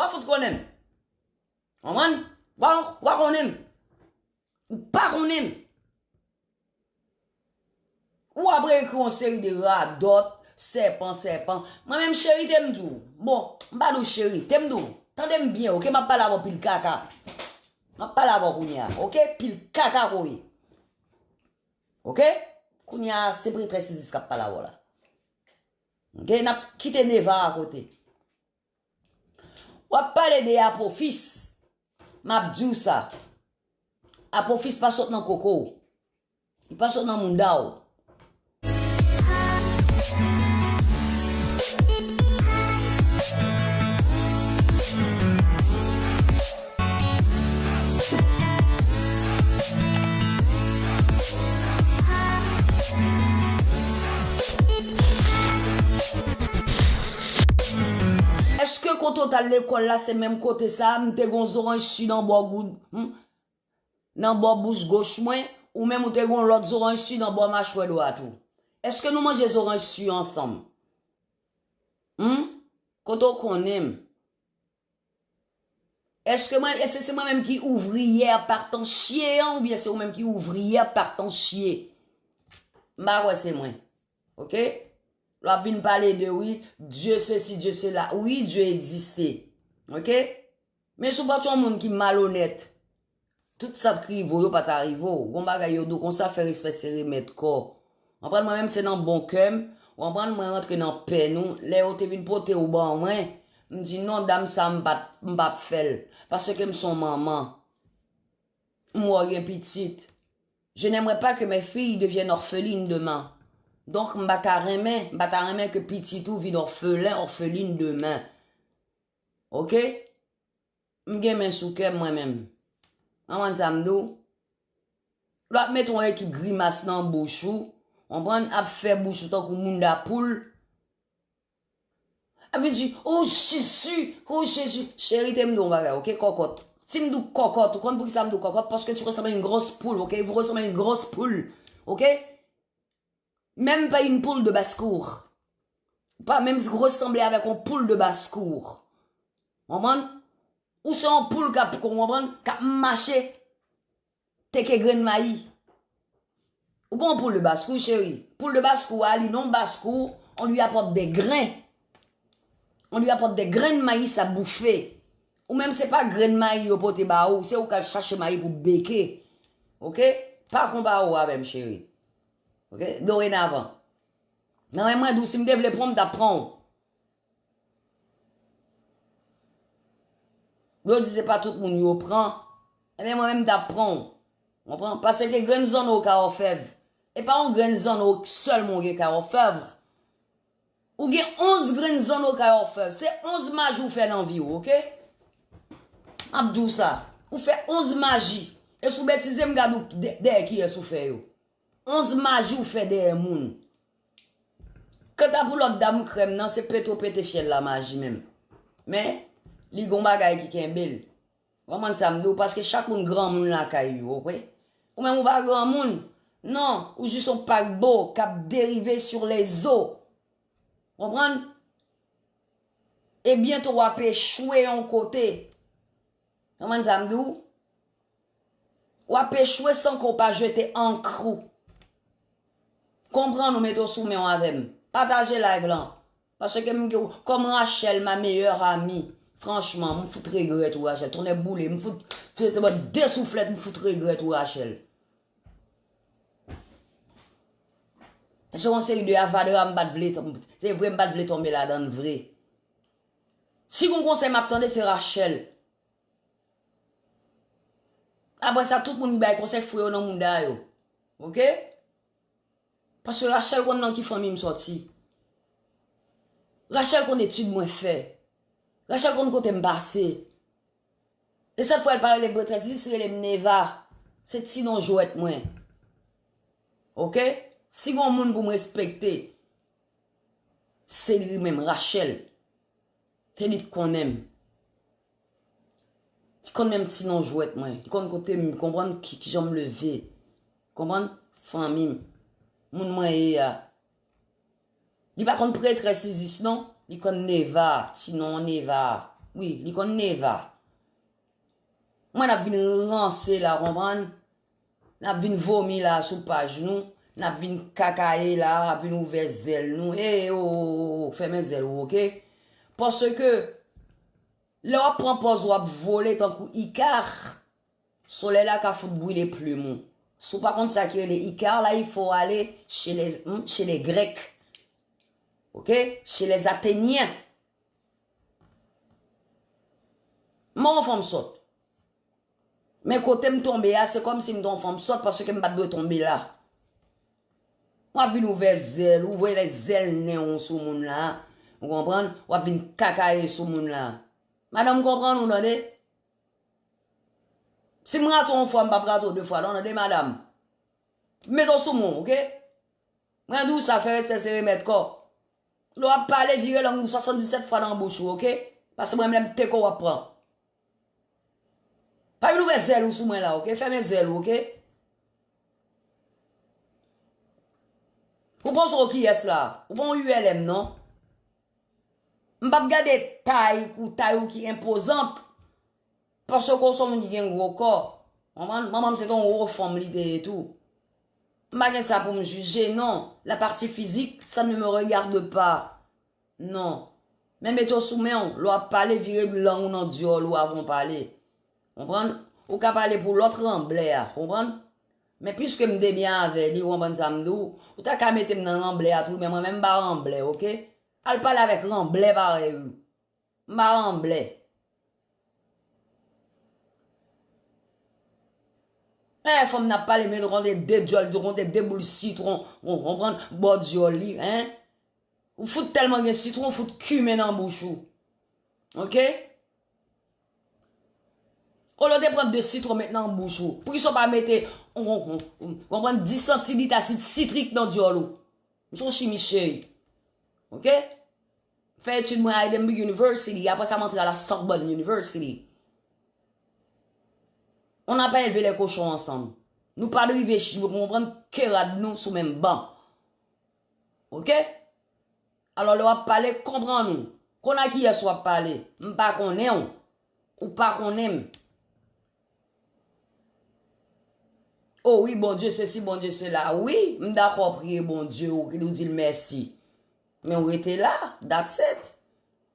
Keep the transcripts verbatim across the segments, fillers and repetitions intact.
pa fout konnen m. Konprann? W pa, w pa konnen m. Ou pa konnen m. Ou ap ekri yon seri de radòt, sèpan, sèpan. Mwen menm cheri te m di w. Bon, m pa di w cheri, te m di w. Tande m byen, oke? M ap pale avè w pil kaka. M ap pale avè w kounye a, oke? Pil kaka koye. Oke? Kounye a, se pretrès Isis k ap pale avè w la. Oke? N ap kite Neva a kote. W ap pale de Apofis. M ap di w sa. Apofis pa sot nan koko w. Li pa sot nan mouda w. Èske kote w t al lekòl la, se menm kote sa a? M te gen yon zoranj si nan bò goud, hmm? Nan bò bouch goch mwen, ou menm ou te gen yon lòt zoranj si nan bò machwè dwat ou. Èske nou manje zoranj si ansanm? Hmm? Kote w konnen m? Èske mwen, èske se mwen menm ki ouvriyè partan chye an, oubyen se ou menm ki ouvriyè partan chye? M pa kwè se mwen. Oke? L ap vin pale de wi, Dye sesi, Dye sela. Wi, Dye egziste. Oke? Men si w pa t yon moun ki malonèt, tout sa k rive w yo pa ta rive w. Gon bagay yo di w konsa, fè respè se remèd kò. Konprann, mwen menm se nan bon kè m, konprann, mwen rantre nan pèn ou. Lè yo te vin pote w ban mwen, m di non, dam sa m pa t, m p ap fè l. Paske m se yon manman. M wè w gen pitit. Je n'aimerais pas que mes filles deviennent orphelines demain. Donk, m pa ka renmen, m pa ta renmen ke pitit ou vin òfelen, òfelin demen. Oke? M gen men sou kè m mwen menm. Konprann sa m di w? L ap mete yon ekip grimas nan bouch ou, konprann, ap fè bouch ou tankou mouda poul. Ap vin di, "Oh Jezi, oh Jezi." Cheri, te m di w yon bagay, oke, kòkòt. Si m di w kòkòt, ou konn poukisa m di w kòkòt? Paske tu ressembles à une grosse poule, oke? Vous ressemblez à une grosse poule, oke? Même pas une poule de basse-cour. Ou pa menm resanble avèk yon poul de basse-cour. Konprann? Ou se yon poul k ap, konprann, k ap mache teke grenn mayi. Ou pa yon poul de basse-cour, cheri. Poul de basse-cour a, li nan basse-cour, on lui apporte des grains. On lui apporte des grains de maïs à bouffer. Ou menm se pa grenn mayi yo pote ba ou, se ou k al chache mayi pou beke. Oke? Pa konpare w avè m, cheri. Oke? Dorenavan. Nan men mwen, dou, si m te vle pran w, m t ap pran w. Yo di se pa tout moun yo pran. Ebyen, mwen menm, m t ap pran w. Konprann? Paske grenn zanno ka òfèv. E pa yon grenn zanno sèlman w gen ka òfèv. Ou gen onz grenn zanno kay òfèv. Se onz maji ou fè nan vi w, oke? M ap di w sa. Ou fè onz maji. E si w betize, m gade w dè-, dèyè kiyès ou fè yo. Onz maji ou fè dèyè moun. Kanta pou lòt dam krèm nan, se pete w pete fyèl la maji menm. Men, li gon bagay ki kenbe l. Konprann sa m di w, paske chak moun granmoun lakay yo, oke? Ou menm ou pa granmoun. Non, ou jis yon pakbo k ap derive sur les eaux. Konprann? E byento w ap echwe yon kote. Konprann sa m di w? W ap echwe san ke w pa jete ankr ou. Konprann ou mete w sou men w avè m. Pataje live lan. Paske m gen w kòm Rachel, ma meilleure amie. Franchman, m fout regrèt ou, Rachel. Tonnè boule, m fout, fout, fout de souflèt, m fout regrèt ou, Rachel. Se yon seri de avadra m pa t vle, se vre m pa t vle tonbe ladan l vre. Si gon konsèy m ap tande, se Rachel. Apre sa, tout moun ki bay konsèy, foure yo nan mouda yo. Oke? Paske Rachel konn nan ki fanmi m sòti. Rachel konn etid mwen fè. Rachel konn kote m pase. E sa k fè l pa rele m Pretrès Isis, li rele m Neva. Se ti non jwèt mwen. Oke? Si gon moun pou m respekte, se li menm, Rachel. Se li k konnen m. Li konn menm ti non jwèt mwen. Li konn kote m, konprann ki, kijan m leve. Konprann? Fanmi m. Moun mwen ye a. Li pa konn Pretrès Isis non. Li konn Neva, ti non Neva. Wi, li konn Neva. Mwen n ap vin ranse la, konprann? N ap vin vomi la sou paj nou. N ap vin kakaye la, n ap vin ouvè zèl nou. E, o, o, o, o, fèmen zèl ou, oke? Paske lè w ap pran pòz w ap vole tankou Ikar, solèy la ka fout brile plim ou. Si w pa konn sa ki rele Ikar la, il faut aller chez les, hmm, chez les Grecs. Oke? Chez les Athéniens. Mwen yon fanm sòt. Men kote m tonbe a, se kòmsi m te yon fanm sòt paske m pa t dwe tonbe la. W ap vin ouvè zèl, ouvè zèl nen w sou moun la. Ou konprann? W ap vin kakaye sou moun la. Madanm, konprann ou tande? Si m rate w yon fwa, m p ap rate w de fwa, non, tande, madanm. Mete w sou mwen, oke? Mwen di w sa, fè respè se remèd kò. Lè w ap pale, vire lang ou swasanndisèt fwa nan bouch ou, oke? Paske mwen menm, m teke w ap pran. Pa vin ouvè zèl ou sou mwen la, oke? Fèmen zèl ou, oke? Ou panse w kiyès la? Ou pa yon U L M, non? M p ap gade tay ou, tay ou ki enpozant. Paske w se yon moun ki gen gwo kò. Manman, manman m se te yon wo fanm li te ye tou. M pa gen sa pou m jije, non. La partie physique, ça ne me regarde pas. Non. Men mete w sou men w, lè w ap pale, vire lang ou nan dyòl ou avan w pale. Konprann? Ou ka pale pou lòt ranblè a, konprann? Men piske m te byen avè li, ou konprann sa m di w, ou ta ka mete m nan ranblè a tou, men mwen menm m pa ranblè, oke? Al pale avèk ranblè parèy ou. M pa ranblè. Lè fanm nan ap pale, men konte de dyòl, konte de boul sitwon, ou konprann, bò dyòl li, en. Ou fout tèlman gen sitwon, ou fout kimen nan bouch ou. Oke? Olye w te pran de sitwon met nan bouch ou, poukisa w pa mete, ou, ou, ou, ou konprann, dis santilit asid sitrik nan dyòl ou? M se yon chimist cheri. Oke? Fè etid mwen a Edinburgh University, apre sa m antre a la Sorbonne University. On n'a pas élevé les cochons ensemble. Nou pa t rive, ou konprann, ke rad nou sou menm ban. Oke? Alò, lè w ap pale, konprann ou. Konn a kiyès w ap pale. M pa konnen w. Ou pa konnen m. O wi, Bondye sesi, Bondye sela. Wi, m dakò priye Bondye, ou, ou di l mèsi. Men w rete la, that's it.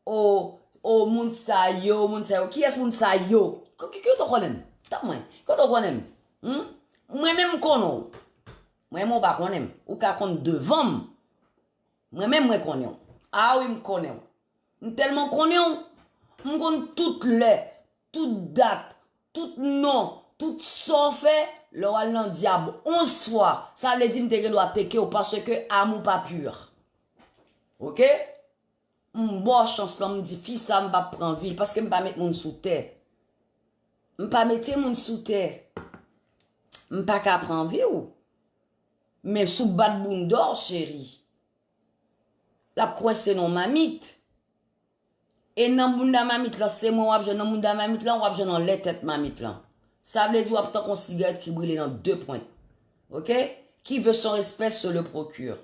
O, o, moun sa yo, moun sa yo. Kiyès moun sa yo? Ki, ki, ki kote w konnen m? Tann mwen. Ki kote w konnen m? Hmm? Mwen menm m konnen w. Mwen menm ou pa konnen m. Ou ka konn devan m. Mwen menm mwen konnen w. A wi, m konnen w. M tèlman konnen w. M konn tout lè, tout dat, tout non, tout sa w fè, lè w al nan dyab onz fwa, sa vle di m te gen dwa teke w paske amour pa pur. Oke? M ba w chans lan, m di fi sa m p ap pran vi l, paske m pa met moun sou tè. M pa mete moun sou tè. M pa ka pran vi w. Men si w bat bounda w, cheri, l ap kwense nan mamit. E nan bounda mamit lan, se mwen w ap jwenn nan bounda mamit lan, w ap jwenn anlè tèt mamit lan. Sa vle di w ap tankou yon sigarèt ki brile nan de pwent. Oke? Qui veut son respect se le procure.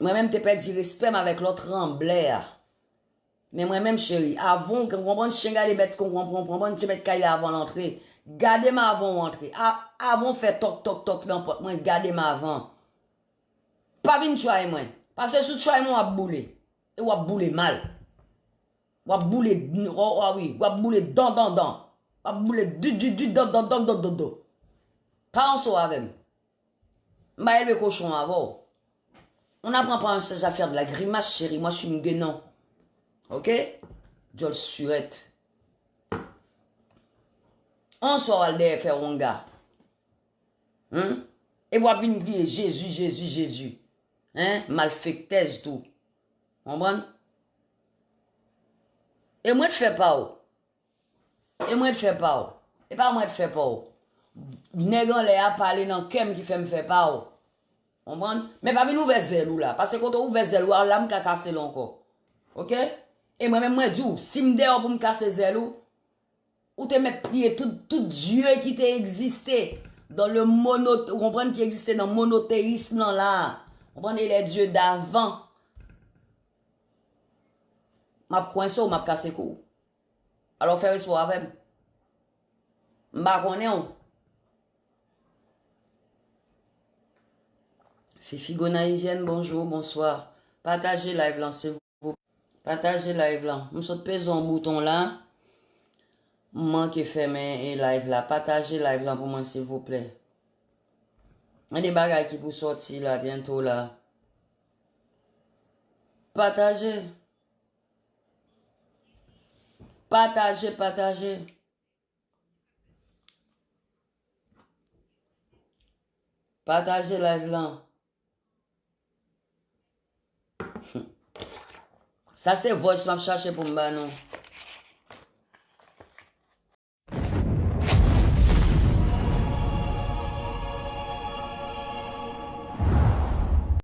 Mwen menm te pèdi respè m avèk lòt ranblè a. Men mwen menm cheri, avan w konprann chen gade mèt konprann, konprann chen mèt kay la avan l antre. Gade m avan w antre. A, avan w fè tòk, tòk, tòk nan pòt mwen, gade m avan. Pa vin try mwen. Paske si w try mwen, w ap boule. E w ap boule mal. W ap boule, w, w, wi, w ap boule dan, dan, dan. W ap boule di, di, di, dan, dan, dan, dan, dan, dan. Pa anso avè m. M pa elve kochon avè w. On apprend pas un singe à faire de la grimace, chérie. Moi, je suis une guenon. Oke? Djòl sirèt. On swa w al dèyè fè wonga. Hein? E w ap vin priye Jezi, Jezi, Jezi. Hein? Malfektèz tou. Konprann? E mwen t fè pa w. E mwen t fè pa w. E pa mwen t fè pa w. Nèg anlè a pale nan kè m ki fè m fè pa w. Konprann? Men pa vin ouvè zèl ou la. Paske kote w ouvè zèl ou a, la m ka kase l ankò. Oke? E mwen menm mwen di w, si m dèyè w pou m kase zèl ou, ou te mèt priye tout, tout dye ki te egziste dans le mono, ou konprann, ki egziste nan monoteyis lan la. Konprann? E les dieux d'avant. M ap kwense w, m ap kase kou w. Alò, fè respè w avè m. M pa konnen w. Fifi Gonayizyèn, bonjou, bonswa. Pataje live lan, silvouplè. Pataje live lan. M sot peze yon bouton la. M manke fèmen e live la. Pataje live lan pou mwen, silvouplè. Gen de bagay ki pou sòti la, byento la. Pataje. Pataje, pataje. Pataje live lan. Sa se voice m ap chache pou m ba nou.